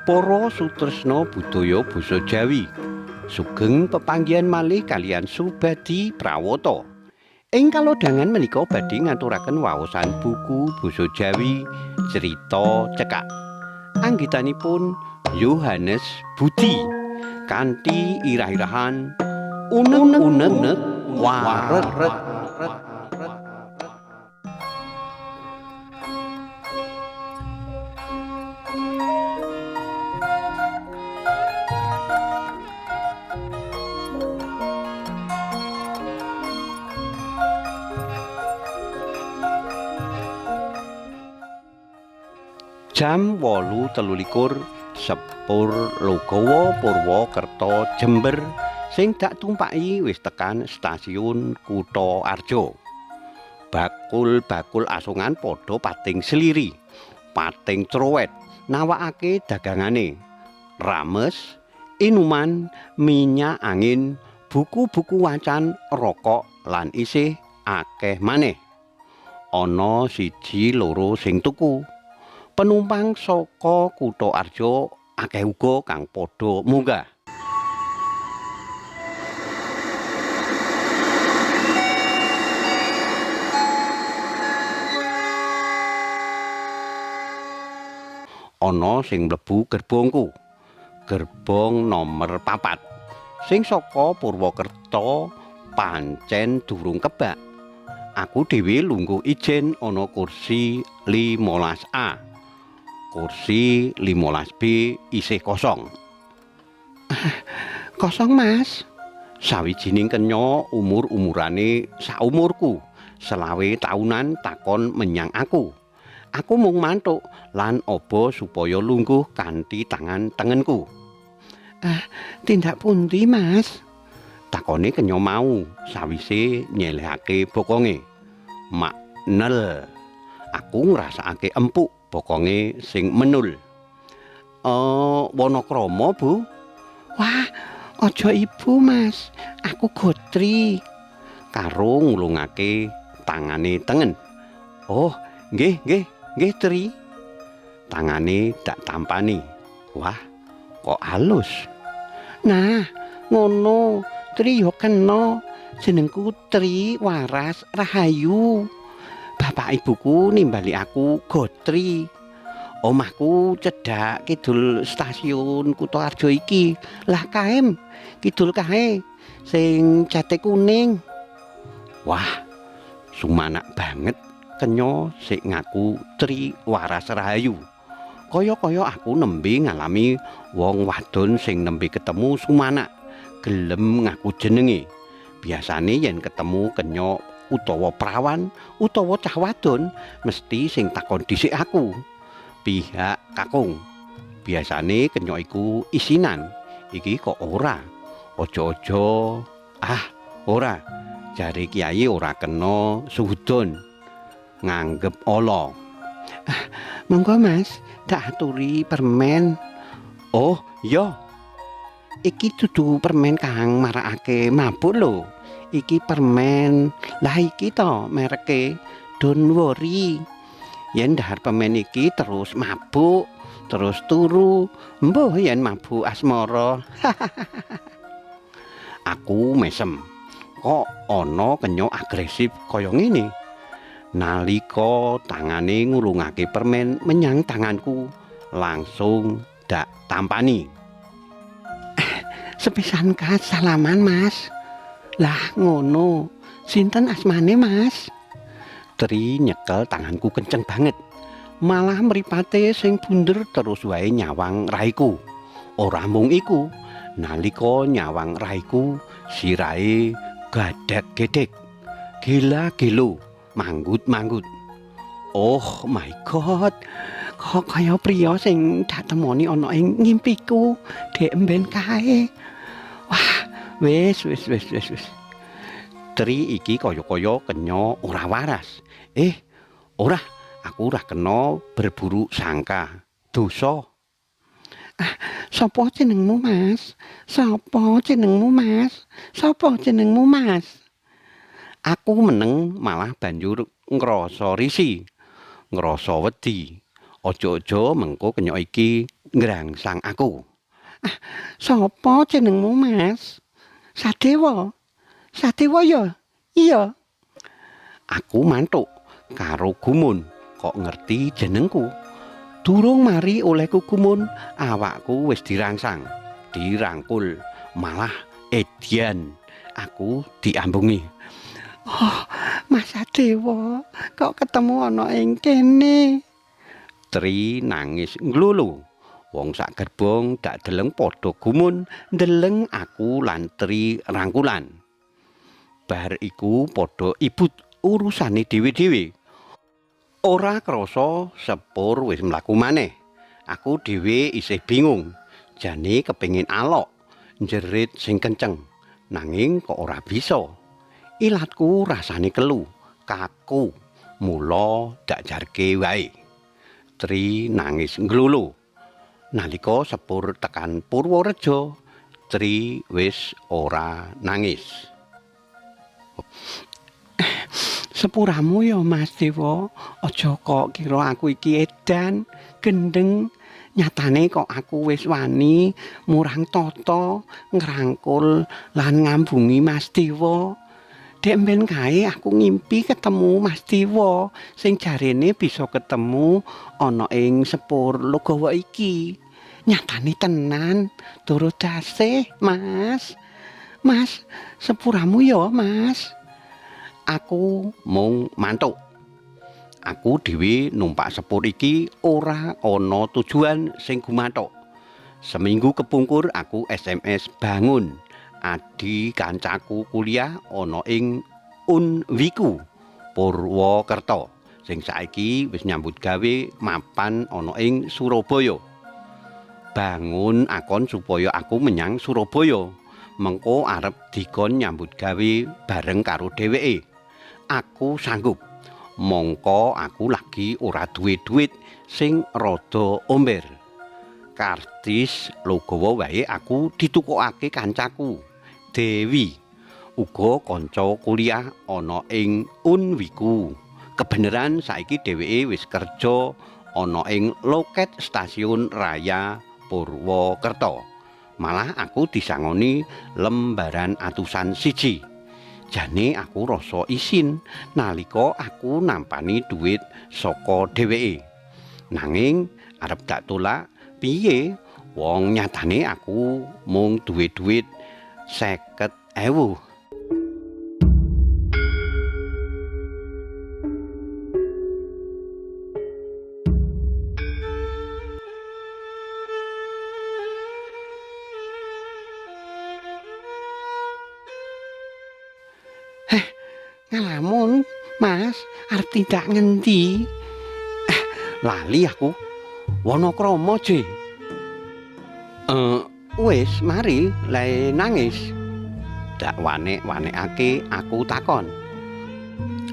Para sutresna budaya basa Jawi, sugeng pepanggihan malih kaliyan Subadi Prawata. Ing kalodhangan menika badhe ngaturaken waosan buku basa Jawi Crita Cekak. Anggitanipun Yohanes Budi kanthi irah-irahan unek-unek wareg. Jam 8.23 sepur Logowo Purwokerto Jember sing dak tumpaki wis tekan stasiun Kutha Arjo. Bakul-bakul asongan padha pating seliri, pating crowet nawakake dagangane. Rames, inuman, minyak angin, buku-buku wacan, rokok lan isih akeh maneh. Ana siji loro sing tuku. Penumpang saka Kutha Arjo akeh uga kang padha munggah. Ana sing mlebu gerbongku, gerbong nomer 4, sing saka Purwokerto pancen durung kebak. Aku dhewe lungguh ijen ana kursi 15A. Kursi 15B isih kosong. Kosong, Mas. Sawijining kenya umur-umurane saumurku, 25 taunan takon menyang aku. Aku mung mantuk lan obo supaya lungguh kanthi tangan tengenku. Tindak pundi, Mas? Takone kenya mau sawise nyelehake bokonge. Maknel. Aku ngrasakake empuk bokonge sing menul. Wonokromo, Bu. Wah, aja ibu, Mas. Aku Gotri. Karo ngulungake tangane tengen. Oh, nggih, nggih, nggih, Tri. Tangane dak tampani. Wah, kok halus. Nah, ngono, Tri yo kena. Jenengku Tri Waras Rahayu. Bapak ibuku nimbali aku Gotri. Omahku cedhak kidul stasiun Kutha Arjo iki. Lah kaem, kidul kae sing cate kuning. Wah, sumanak banget kenya sik ngaku Tri Waras Rahayu. Kaya-kaya aku nembe ngalami wong wadon sing nembe ketemu sumanak gelem ngaku jenenge. Biasane yen ketemu kenya utawa prawan utawa cah wadon mesti sing takon dhisik aku. Pihak kakung. Biasane kenya iku isinan. Iki kok ora. Aja-aja. Ah, ora. Jare kiai ora kena suhudon. Nganggep ala. Ah, monggo Mas, tak aturi permen. Oh, iya. Iki dudu permen kang marakake mabuk lho. Iki permen. Lah iki to mereke Don't Worry. Yen dahar permen iki terus mabuk, terus turu, mbuh yen mabuk asmara. Aku mesem. Kok ana kenya agresif kaya ngene? Nalika tangane ngulungake permen menyang tanganku, langsung dak tampani. Sepisan kas salaman, Mas. Lah ngono, sinten asmane, Mas? Tri nyekel tanganku kenceng banget. Malah mripate sing bunder terus wae nyawang raiku. Ora mung iku, nalika nyawang raiku, sirahe gadek-gedek. Gila-gilo, manggut-manggut. Oh my god, kok kaya priya sing dak temoni ana ing ngimpiku dek emben kae. Wah, wis wis wis wis wis. Tri iki kaya-kaya kenya ora waras. Ora, aku ora kena berburu sangka. Dosa. Ah, sapa jenengmu, Mas? Sapa jenengmu, Mas? Sapa jenengmu, Mas? Aku meneng malah banjur ngrasa risi, ngrasa wedi. Aja-aja mengko kenya iki ngrangsang aku. Ah, sapa jenengmu, Mas? Sadewa. Sadewa ya? Iya. Aku mantuk karo gumun kok ngerti jenengku. Durung mari olehku gumun, awakku wis dirangsang, dirangkul, malah edian. Aku diambungi. Oh, Mas Sadewa, kok ketemu ana ing kene? Tri nangis nglulu. Wong sak gerbong dak deleng padha gumun ndeleng aku lan Tri rangkulan. Bar iku padha ibut urusane dhewe-dhewe. Ora krasa sepur wis mlaku maneh. Aku dhewe isih bingung. Jane kepengin alok, njerit sing kenceng. Nanging kok ora bisa. Ilatku rasane kelu, kaku. Mula dak jarke wae. Tri nangis nglulu. Nalika sepur tekan Purworejo, Tri wis ora nangis. Sepuramu ya Mas Dewa, aja kok kira aku iki edan, gendeng. Nyatane kok aku wis wani murang tata, ngrangkul lan ngambungi Mas Dewa. Dek mben kae aku ngimpi ketemu Mas Dewa sing jarene bisa ketemu ana ing sepur Logawa iki. Nyatane tenan, turut dasih, Mas. Mas, sepuramu ya, Mas. Aku mung mantuk. Aku dhewe numpak sepur iki ora ana tujuan sing gumathok. Seminggu kepungkur aku SMS Bangun, adi kancaku kuliah ana ing Unwiku, Purwokerto, sing saiki wis nyambut gawe mapan ana ing Surabaya. Bangun akon supaya aku menyang Surabaya, mengko arep dikon nyambut gawe bareng karo dheweke. Aku sanggup. Mongko aku lagi ora duwe duit sing rada omber. Kartis Logawa wae aku ditukokake kancaku Dewi, uga kanca kuliah ana ing Unwiku. Kebeneran saiki dheweke wis kerja ana ing loket stasiun Raya Purwokerto. Malah aku disangoni lembaran atusan siji. Jane aku rasa isin nalika aku nampani duit saka dheweke. Nanging arep dak tolak piye, wong nyatane aku mung duwe duit 50.000. Ngalamun, Mas, arep tindak ngendi? Lali aku. Wonokromo, Je. Wis mari le nangis. Dak wanek-wanekake aku takon.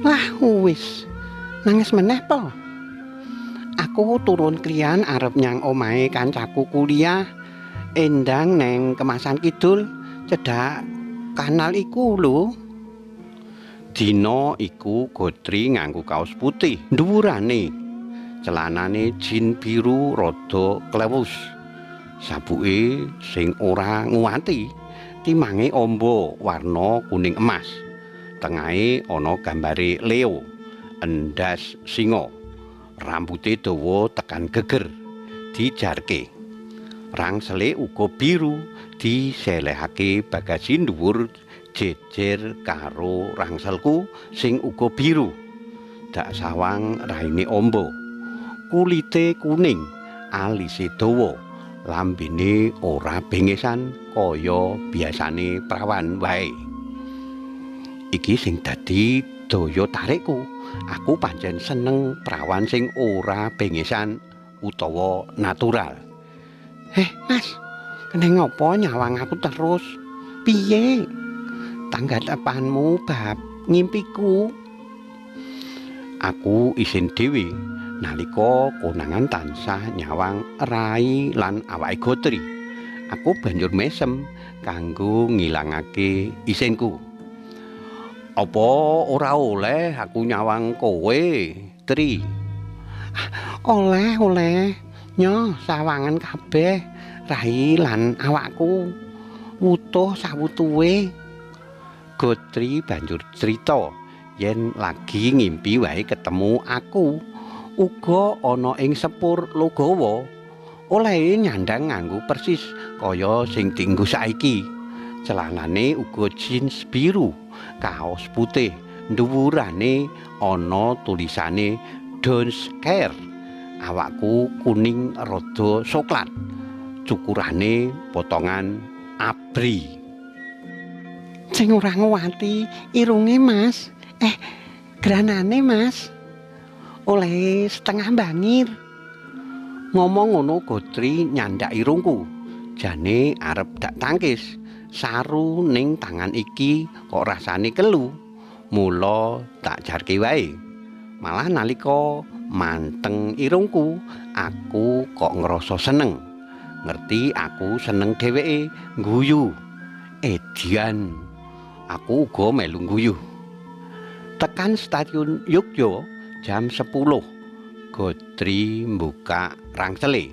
Lah wis, nangis meneh po. Aku turun kriyan arep nyang omahe kancaku kuliah Endang neng Kemasan Kidul, cedhak kanal iku lho. Dina iku Gotri nganggo kaos putih, dhuwurane celanane jin biru rada klewus. Sabuke sing ora nguwati, timange amba warna kuning emas. Tengahe ana gambare Leo, endas singa. Rambute dawa tekan geger, dijarke. Rangsele uga biru, diselehake bagasi dhuwur jejer karo rangselku sing uga biru. Dak sawang raine amba, kulite kuning, alise dawa, lambene ora bengesan kaya biasane prawan wae. Iki sing dadi daya tarikku. Aku pancen seneng prawan sing ora bengesan utawa natural. Mas, kene ngopo nyawang aku terus? Piye tanggapanmu bab ngimpiku? Aku isin dhewe nalika konangan tansah nyawang rai lan awake Gotri. Aku banjur mesem kanggo ngilangake isinku. Apa ora oleh aku nyawang kowe, Tri? Oleh, oleh. Nyoh sawangan kabeh rai lan awakku wutuh sawutuwe. Gotri banjur crita yen lagi ngimpi wae ketemu aku uga ana ing sepur Logawa. Olehe nyandang nganggo persis kaya sing dienggo saiki. Celanane uga jeans biru, kaos putih, dhuwurane ana tulisane Don't Care. Awakku kuning rada soklat. Cukurane potongan abri. Sing ora ngowati irunge, Mas. Granane, Mas. Olehe setengah bangir. Ngomong ngono Gotri nyandak irungku. Jane arep dak tangkis. Saru ning tangan iki kok rasane kelu. Mula tak jarke wae. Malah nalika manteng irungku, aku kok ngerasa seneng. Ngerti aku seneng dheweke ngguyu. Edian, aku uga melu ngguyu. Tekan stasiun Yogya jam 10. Gotri mbuka rangsele,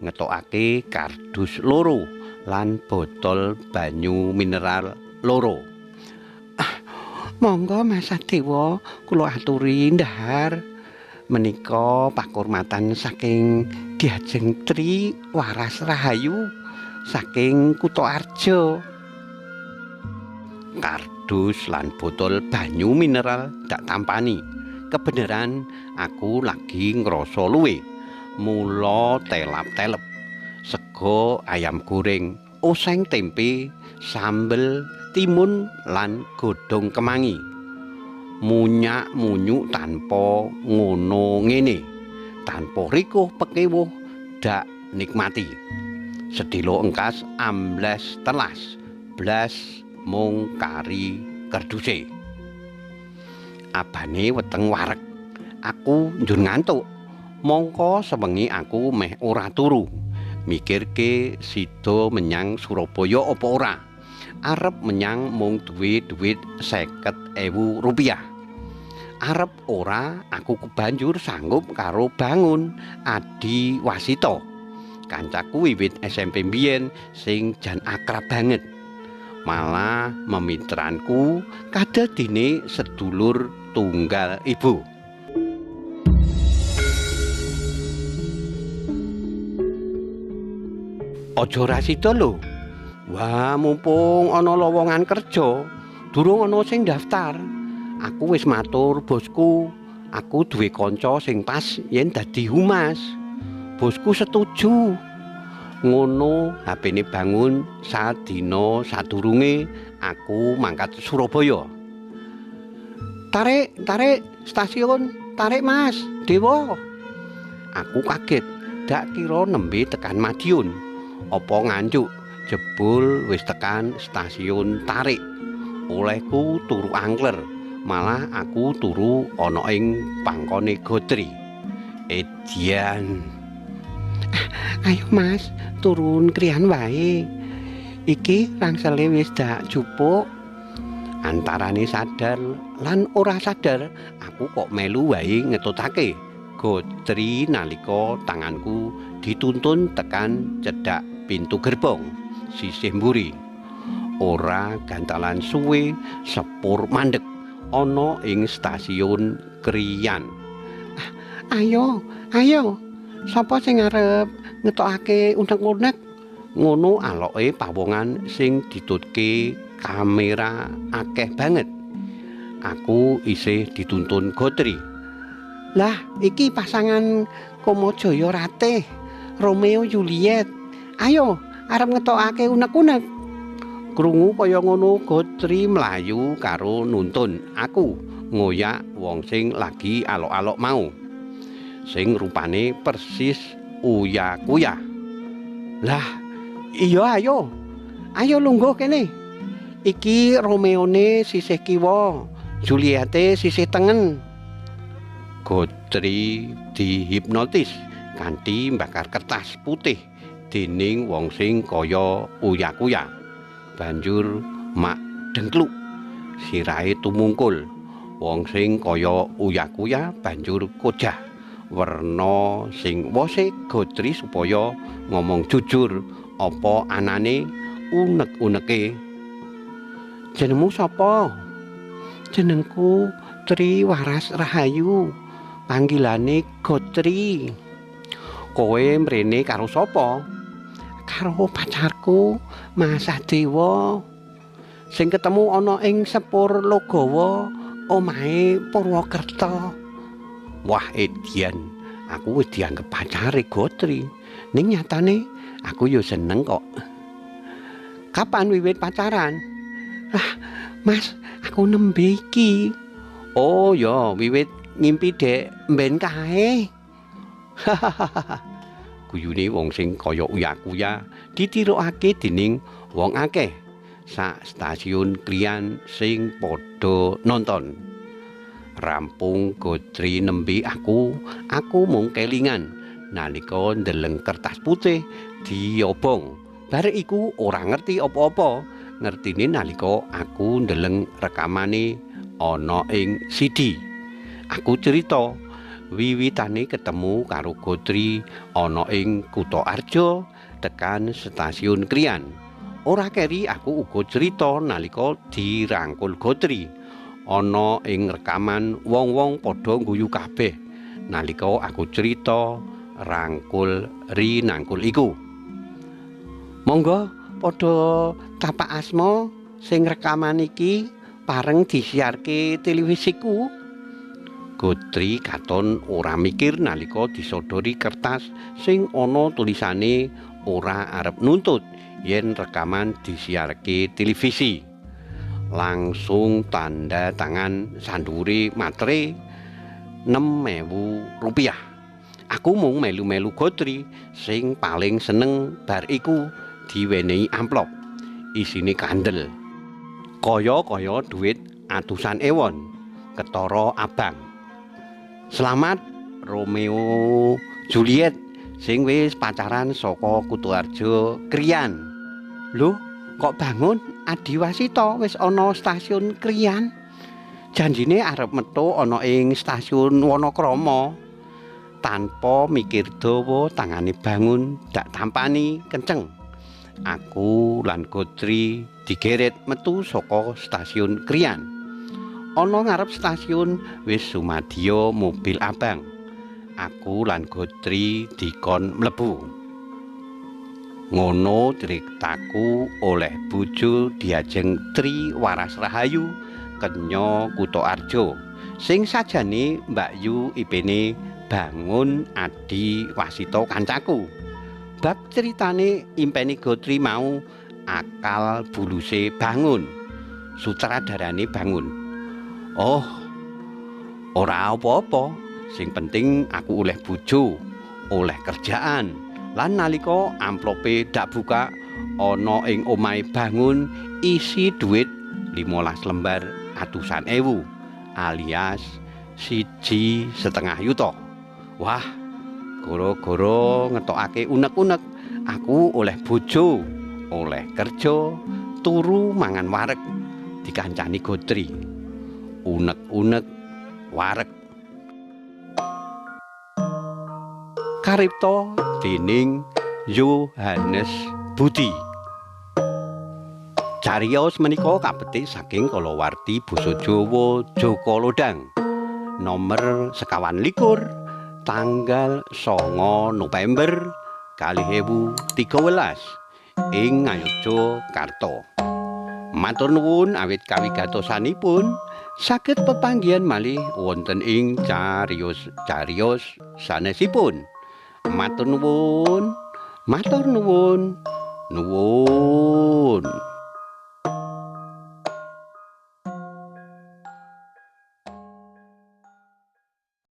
ngetokake kardus loro lan botol banyu mineral loro. Monggo Mas Sadewa, kula aturi ndahar. Menika pakurmatan saking Diajeng Tri Waras Rahayu saking Kutoarjo. Kardus lan botol banyu mineral dak tampani. Kebenaran aku lagi ngrasa luwe. Mula telap-telep. Sego ayam goreng, oseng tempe, sambel timun lan godhong kemangi. Munyak-munyuk tanpa ngono ngene, tanpa rikuh pekewuh dak nikmati. Sedilo engkas ambles telas, blas mung kari kerduse. Abane weteng wareg. Aku njur ngantuk. Mongko sewengi aku meh ora turu. Mikirke sida menyang Surabaya apa ora. Arep menyang mung duwe duit 50.000 rupiah. Arep ora aku kebanjur sanggup karo Bangun Adi Wasito. Kancaku wiwit SMP mbiyen sing jan akrab banget. Malah memitranku kadadine sedulur tunggal ibu. Aja ra sida lho. Wah, mumpung ana lowongan kerja, durung ana sing daftar. Aku wis matur bosku, aku duwe kanca sing pas yen dadi humas. Bosku setuju. Ngono HP-ne Bangun sadina sadurunge aku mangkat Surabaya. Tarik, tarik stasiun, tarik Mas, Dewa. Aku kaget, dak kira nembe tekan Madiun. Apa Nganjuk? Jebul wis tekan stasiun Tarik. Olehku turu angkler, malah aku turu ana ing pangkone Gotri. Edian. Ayo Mas, turun krian wae. Iki rangsele wis dak jupuk. Antarane sadar lan ora sadar, aku kok melu wae ngetutake Gotri nalika tanganku dituntun tekan cedhak pintu gerbong sisih mburi. Ora gantalan suwe sepur mandek ana ing stasiun Krian. Ayo, ayo. Sapa sing arep ngetokake unek-unek? Ngono aloke pawongan sing ditutke kamera akeh banget. Aku isih dituntun Gotri. Lah, iki pasangan Komojaya Ratih, Romeo Juliet. Ayo, arep ngetokake unek-unek. Krungu kaya ngono Gotri mlayu karo nuntun aku ngoyak wong sing lagi alok-alok mau. Sing rupane persis uya-kuya. Lah, iya ayo. Ayo lungguh kene. Iki Romeone sisih kiwa, Juliete sisih tengen. Gotri dihipnotis kanthi mbakar kertas putih dening wong sing kaya uya-kuya. Banjur mak dengkluk, sirahe tumungkul. Wong sing kaya uya-kuya banjur kojah. Werna sing wose Gotri supaya ngomong jujur apa anane unek-uneke. Jenengmu sapa? Jenengku Tri Waras Rahayu. Panggilane Gotri. Kowe mrene karo sapa? Karo pacarku, Mas Sadewa. Sing ketemu ana ing sepur Logawa, omahe Purwokerto. Wah, edian, aku wis dianggep pacare Gotri. Ning nyatane aku yo seneng kok. Kapan wiwit pacaran? Lah, Mas, aku nembe iki. Oh ya, wiwit ngimpi dek mben kae. Hahaha. Guyune wong sing kaya uya-kuya ditirokake dening wong akeh sak stasiun Krian sing padha nonton. Rampung Gotri nembe aku mung kelingan nalika ndeleng kertas putih diobong. Bar iku ora ngerti apa-apa, ngertine nalika aku ndeleng rekamane ana ing CD. Aku cerita wiwitane ketemu karo Gotri ana ing Kutoarjo tekan stasiun Krian. Ora keri aku uga cerita nalika dirangkul Gotri ana ing rekaman wong-wong padha guyu kabeh nalika aku cerita rangkul rinangkul iku. Monggo padha tapak asma sing rekaman iki pareng disiarke televisiku. Gotri katon ora mikir nalika disodori kertas sing ana tulisane ora arep nuntut yen rekaman disiarke televisi. Langsung tanda tangan sandure matre 6.000 rupiah. Aku mung melu-melu Gotri sing paling seneng bar iku diwenehi amplop isine kandel kaya-kaya duit atusan ewon ketara abang. Selamat Romeo Juliet sing wis pacaran saka Kutoarjo Krian. Lho, kok Bangun Adiwasita wis ana stasiun Krian? Janjine arep metu ana ing stasiun Wonokromo. Tanpa mikir dawa tangane Bangun dak tampani kenceng. Aku lan Gotri digeret metu saka stasiun Krian. Ana ngarep stasiun wis sumadya mobil abang. Aku lan Gotri dikon mlebu. Ngono critaku oleh bojo diajeng Tri Waras Rahayu kenya Kutoarjo sing sajane Mbak Yu ipene Bangun Adiwasita kancaku. Bab critane impeni Gotri mau akal buluse Bangun, sutradarane Bangun. Oh, ora apa-apa, sing penting aku oleh bojo, oleh kerjaan. Lan nalika amplope dak buka ana ing omahe Bangun isi duit 15 lembar atusan ewu alias 1,5 yuta. Wah, goro-goro ngetokake unek-unek, aku oleh bojo, oleh kerja, turu mangan wareg dikancani Gotri. Unek-unek wareg. Karipta dening Yohanes Budi. Cariyos menika kapetik saking kalawarti basa Jawa Joko Lodang nomor 24 tanggal 9 November 2013 ing Ngayogyakarta. Matur nuwun awit kawigatosanipun, saged pepanggihan malih wonten ing cariyos-cariyos sanesipun. Matur nuwun, matur nuwun, nuwun.